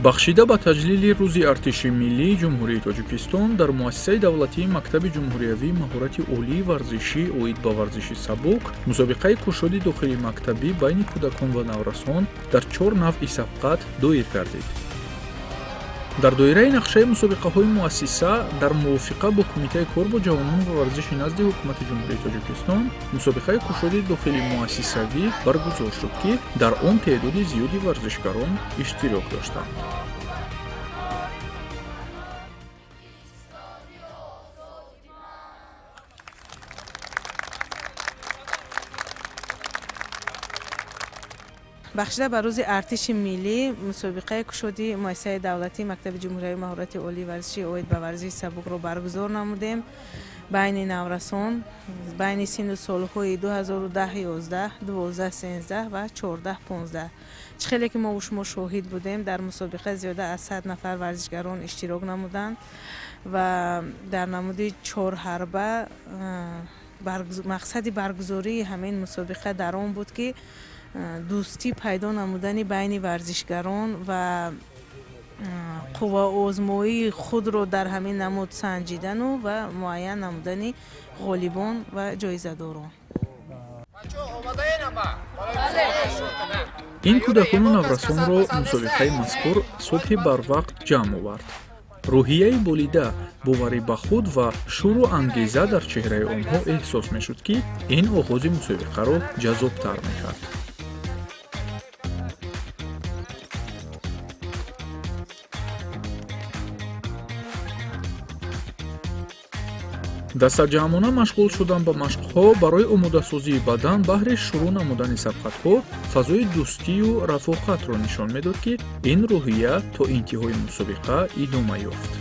Бахшида ба таҷлили Рӯзи артиши миллии Ҷумҳурии Тоҷикистон дар муассисаи давлатии мактаби ҷумҳуриявии маҳорати олии варзишӣ оид ба варзиши сабук мусобиқаи кушоди дохили мактабӣ байни кӯдакон ва наврасон дар чор навъи сабқат доир гардид. Дар доираи нақшаи мусобиқаҳои муассиса дар мувофиқа бо Кумитаи кор бо ҷавонон ва варзиши назди Ҳукумати Ҷумҳурии Тоҷикистон мусобиқаи кушоди дохили муассисавӣ баргузор шуд, ки дар он теъдоди зиёди варзишгарон иштирок доштанд. Бахшида ба Рӯзи артиши миллӣ мусобиқаи кушоди муассисаи давлатии мактаби ҷумҳуриявии маҳорати олии варзишӣ оид ба варзиши сабукро баргузор намудем байни наврасон байни синну солҳои 2010, 11, 12, 13 ва 14, 15. Чӣ хеле ки мо шумо шоҳид будем, дар мусобиқа зиёда аз 100 нафар варзишгарон иштирок намуданд ва дар намуди чорҳарба. Мақсади баргузории ҳамин мусобиқа дар он буд, ки дӯстӣ пайдо намудани байни варзишгарон ва қувваозмоии худро дар ҳамин намуд санҷидану ва муайян намудани ғолибон ва ҷоизадорон. Ин кӯдакону наврасонро мусобиқаи мазкур субҳи барвақт ҷамъ овард. Рӯҳияи болида, боварӣ ба худ ва шӯру ангеза дар чеҳраи онҳо эҳсос мешуд, ки ин оғози мусобиқаро ҷаззобтар мекард. Дастаҷамъона машғул шудан ба машқҳо барои омодасозии бадан баҳри шурӯъ намудани сабқатҳо фазои дӯстию рафоқатро нишон медод, ки ин рӯҳия то интиҳои мусобиқа идома ёфт.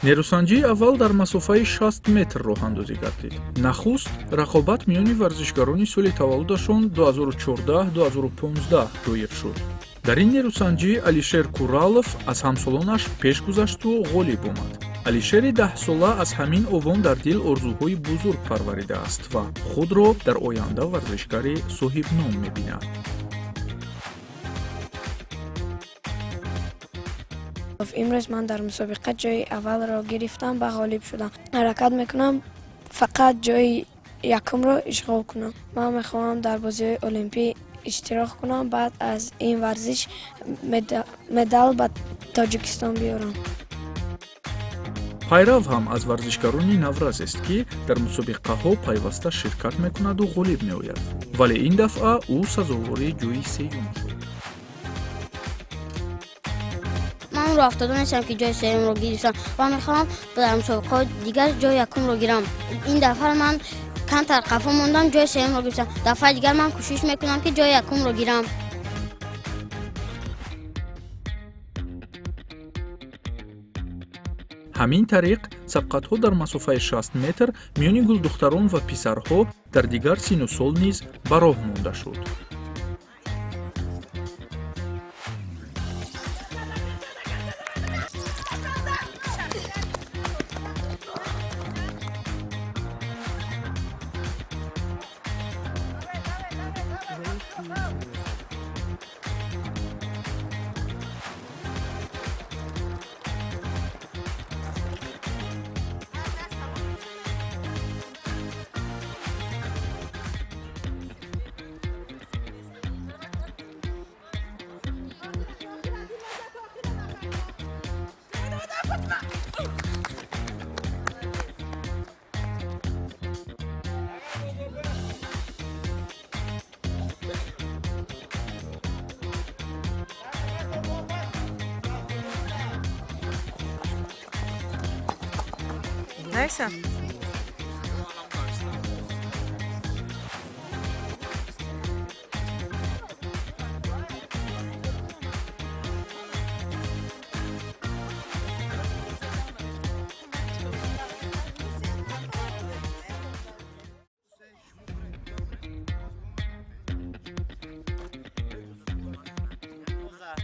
Нерӯсанҷии аввал дар масофаи 60 метр роҳандозӣ гардид. Нахуст рақобат миёни варзишгарони соли таваллудашон 2014-2015 доир шуд. Дар ин нерӯсанҷӣ Алишер Куралов аз ҳамсолонаш пеш гузашту ғолиб омад. Алишери 10-сола аз ҳамин овон дар дил орзуҳои бузург парваридааст ва худро дар оянда варзишгари соҳибном мебинад. Имрӯз ман дар мусобиқа ҷои аввалро гирифтам ва ғолиб шудам. Ҳаракат мекунам фақат ҷои якумро ишғол кунам. Ман мехоҳам дар бозиҳои олимпӣ иштирок кунам, баъд аз ин варзиш медал ба Тоҷикистон биёрам. Пайрав ҳам аз варзишгарони наврасест, ки дар мусобиқаҳо пайваста ширкат мекунаду ғолиб меояд, вале ин дафъа ӯ сазовори ҷои сеюм шуд. Ман роҳ афтода нестам, ки ҷои сеюмро гирифтам ва мехоҳам дар мусобиқаҳои дигар ҷои якумро гирам. Ин дафъа ман камтар қафо мондам, ҷои сеюмро гирифтам. Дафъаи дигар ман кӯшиш мекунам, ки ҷои якумро гирам. Ҳамин тариқ сабқатҳо дар масофаи 60 метр миёни гулдухтарон ва писарҳо дар дигар синну сол низ ба роҳ монда шуд. Neyse.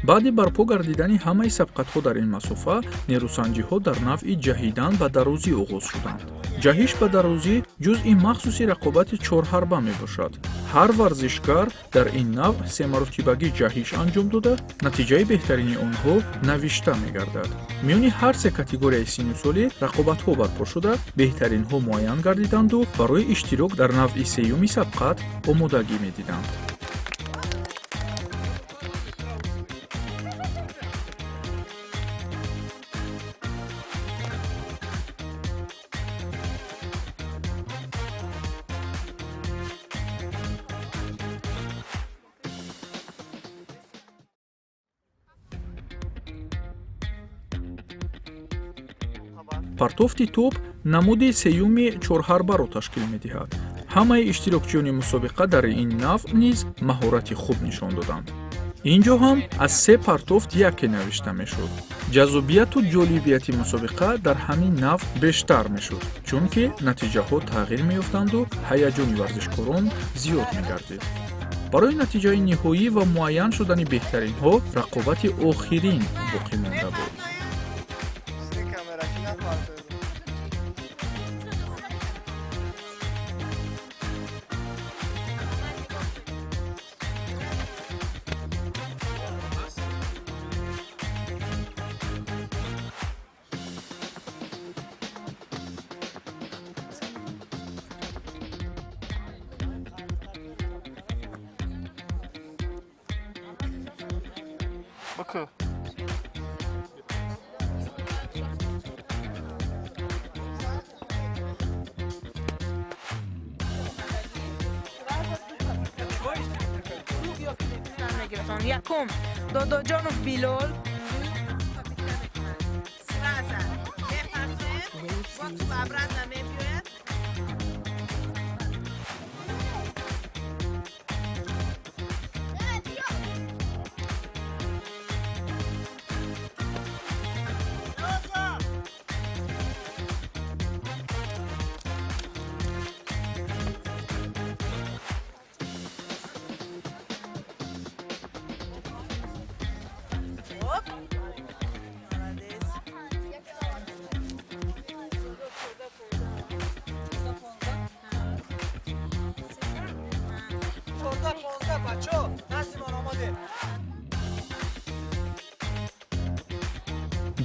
Баъди барпо гардидани ҳамаи сабқатҳо дар ин масофа, нерӯсанҷиҳо дар навъи ҷаҳидан ба дарозӣ оғоз шуданд. Ҷаҳиш ба дарозӣ ҷузъи махсуси рақобати чорҳарба мебошад. Ҳар варзишгар дар ин навъ семаротибагӣ ҷаҳиш анҷом дода, натиҷаи беҳтарини онҳо навишта мегардад. Миёни ҳар се категорияи синну солӣ рақобатҳо барпо шуда, беҳтаринҳо муайян гардиданду барои иштирок дар навъи сеюми сабқат омодагӣ медиданд. Партофти тӯб намуди сеюми чорҳарбаро ташкил медиҳад. Ҳамаи иштирокчиёни мусобиқа дар ин навъ низ маҳорати хуб нишон доданд. Ин ҷо ҳам аз се партофт яке навишта мешуд. Ҷаззобияту ҷолибияти мусобиқа дар ҳамин навъ бештар мешуд, чунки натиҷаҳо тағйир меёфтанду ҳаяҷони варзишкорон зиёд мегардид. Барои натиҷаи ниҳоӣ ва муайян шудани беҳтаринҳо рақобати охирин боқӣ монда буд. Якум Додоҷонов Билол,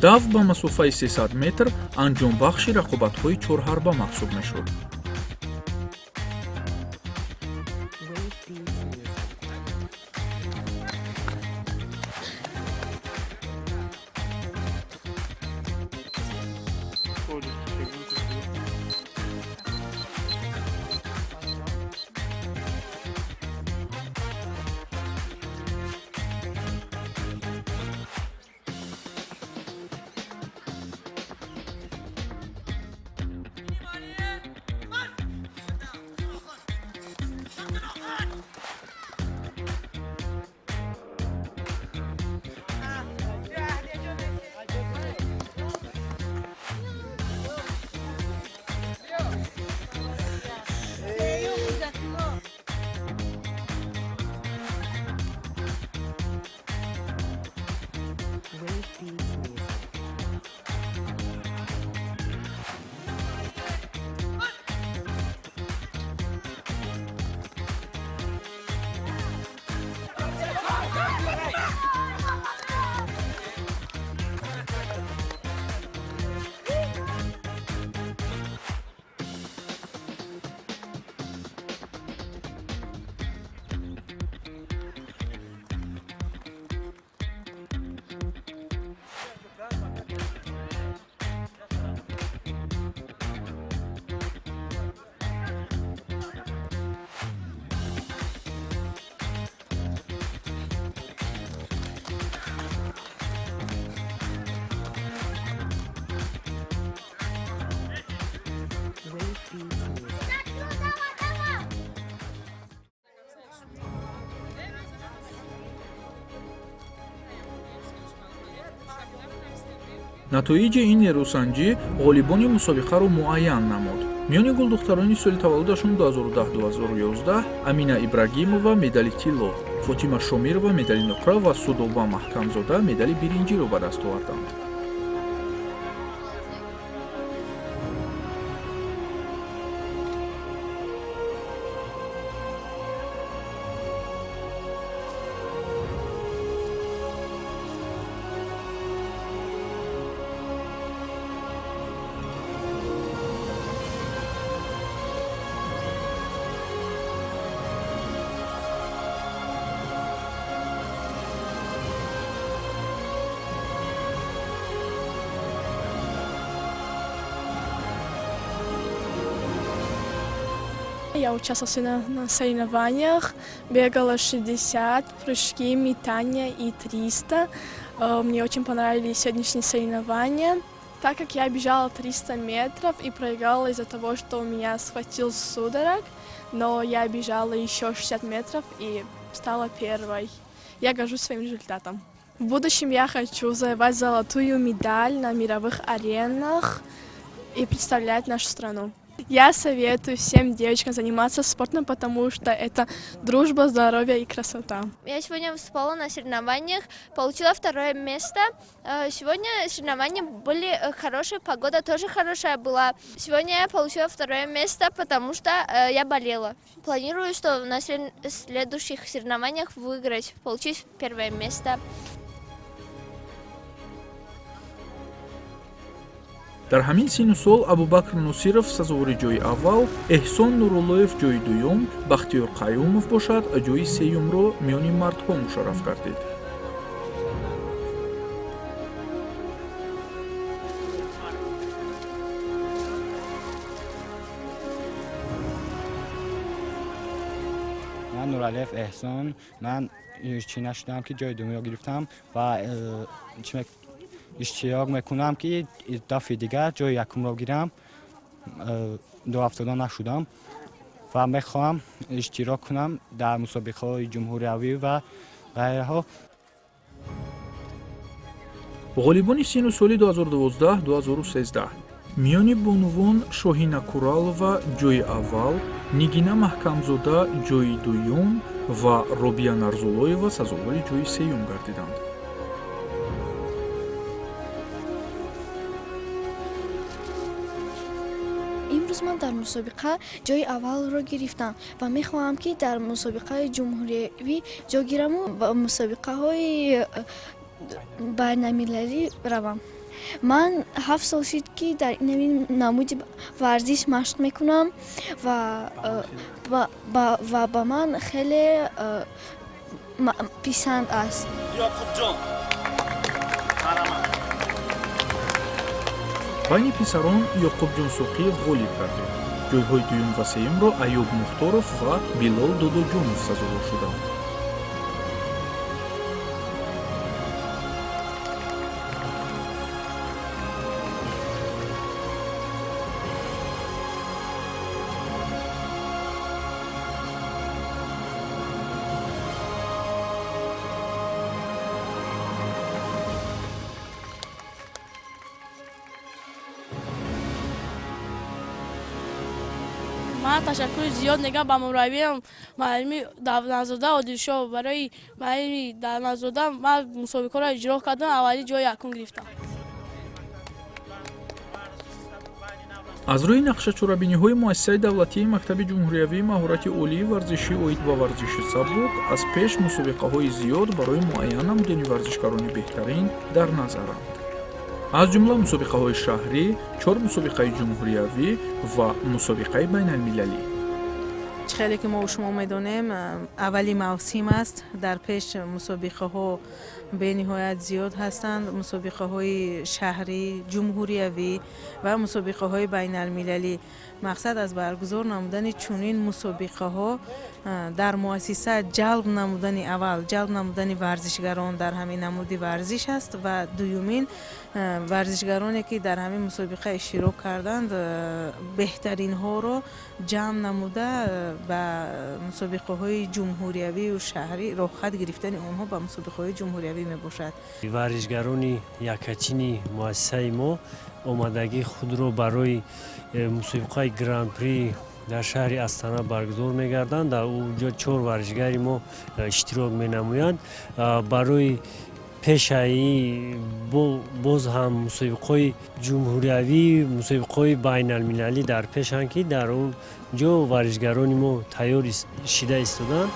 Дав ба масофаи 300 метр анҷомбахши рақобатҳои чорҳарба маҳсуб мешуд. Натоиҷи ин нерӯсанҷӣ ғолибони мусобиқаро муайян намуд. Миёни гулдухтарони соли таваллудашон 2010-2011 Амина Ибрагимова медали тилло, Фотима Шомирова медали нуқра ва Судоба Маҳкамзода медали биринҷиро ба даст оварданд. Я участвовала на соревнованиях, бегала 60, прыжки, метания и 300. Мне очень понравились сегодняшние соревнования. Так как я бежала 300 метров и проиграла из-за того, что у меня схватил судорог, но я бежала еще 60 метров и стала первой. Я горжусь своим результатом. В будущем я хочу завоевать золотую медаль на мировых аренах и представлять нашу страну. Я советую всем девочкам заниматься спортом, потому что это дружба, здоровье и красота. Я сегодня выступала на соревнованиях, получила второе место. Сегодня соревнования были хорошие, погода тоже хорошая была. Сегодня я получила второе место, потому что я болела. Планирую, что на следующих соревнованиях выиграть, получить первое место. Дар ҳамин сину сол Абубакр Носиров сазовори ҷои аввал, Эҳсон Нуруллоев ҷои дуюм, Бахтиёр Қаюмов бошад ҷои сеюмро миёни мардҳо мушарраф гардид. Ман Нуралиев Эҳсон, ман чӣ нашудам ки ҷои дуюмро гирифтам ва иштирок мекунам ки дафъи дигар ҷои якумро гирам. Дуафтода нашудам ва мехоҳам иштирок кунам дар мусобиқаҳои ҷумҳуриявӣ ва ғайраҳо. Ғолибони сину соли 2012-2013 миёни бонувон Шоҳина Куралова ҷои аввал, Нигина Маҳкамзода ҷои дуюм ва Робия Нарзуллоева сазовори ҷои сеюм гардиданд. Имрӯз ман дар мусобиқа ҷои аввалро гирифтам ва мехоҳам ки дар мусобиқаи ҷумҳуриявӣ ҷо гираму ба мусобиқаҳои байналмилалӣ равам. Ман 7 сол шуд ки дар ин намуди варзиш машқ мекунам ва ба ман хеле писанд аст. Байни писарон Ёқубҷон Суқиев ғолиб гардид. Ҷойҳои дуюм ва сеюмро Аюб Мухторов ва Билол Додоҷонов сазовор шуданд. Ман ташаккури зиёд мегӯям ба мураббиям муаллими Давлатзода Одилшоҳ. Барои муаллими Давлатзода ман мусобиқаро иҷро кардам, аввали ҷои якум гирифтам. Аз рӯи нақшачорабиниҳои муассисаи давлатии мактаби ҷумҳуриявии маҳорати олии варзишӣ оид ба варзиши сабук аз пеш мусобиқаҳои зиёд барои муайян намудани варзишгарони беҳтарин дар назаранд. Аз ҷумла мусобиқаҳои шаҳрӣ, 4 мусобиқаи ҷумҳуриявӣ ва мусобиқаи байналмилалӣ. Чӣ хеле ки мо шумо медонем, аввали мавсим аст. Дар пеш мусобиқаҳо бениҳоят зиёд ҳастанд. Мусобиқаҳои шаҳрӣ, ҷумҳуриявӣ ва мусобиқаҳои байналмилалӣ. Мақсад аз баргузор намудани чунин мусобиқаҳо дар муассиса ҷалб намудани аввал, ҷалб намудани варзишгарон дар ҳамин намуди варзиш аст ва дуюмин варзишгароне ки дар ҳамин мусобиқа иштирок карданд, беҳтаринҳоро ҷамъ намуда ба мусобиқаҳои ҷумҳуриявию шаҳрӣ роҳхат гирифтани онҳо ба мусобиқаҳои ҷумҳуриявӣ мебошад. Варзишгарони якачини муассисаи мо Омодагии худро барои мусобиқаи Гран-при дар шаҳри Астана баргузор мегарданд. Дар ҷо чор варзишгари мо иштирок менамоянд. Барои пешаи боз ҳам мусобиқаҳои ҷумҳуриявӣ, мусобиқаҳои байналмилалӣ дар пешанд, ки дар он ҷо варзишгарони мо тайёр шида истоданд.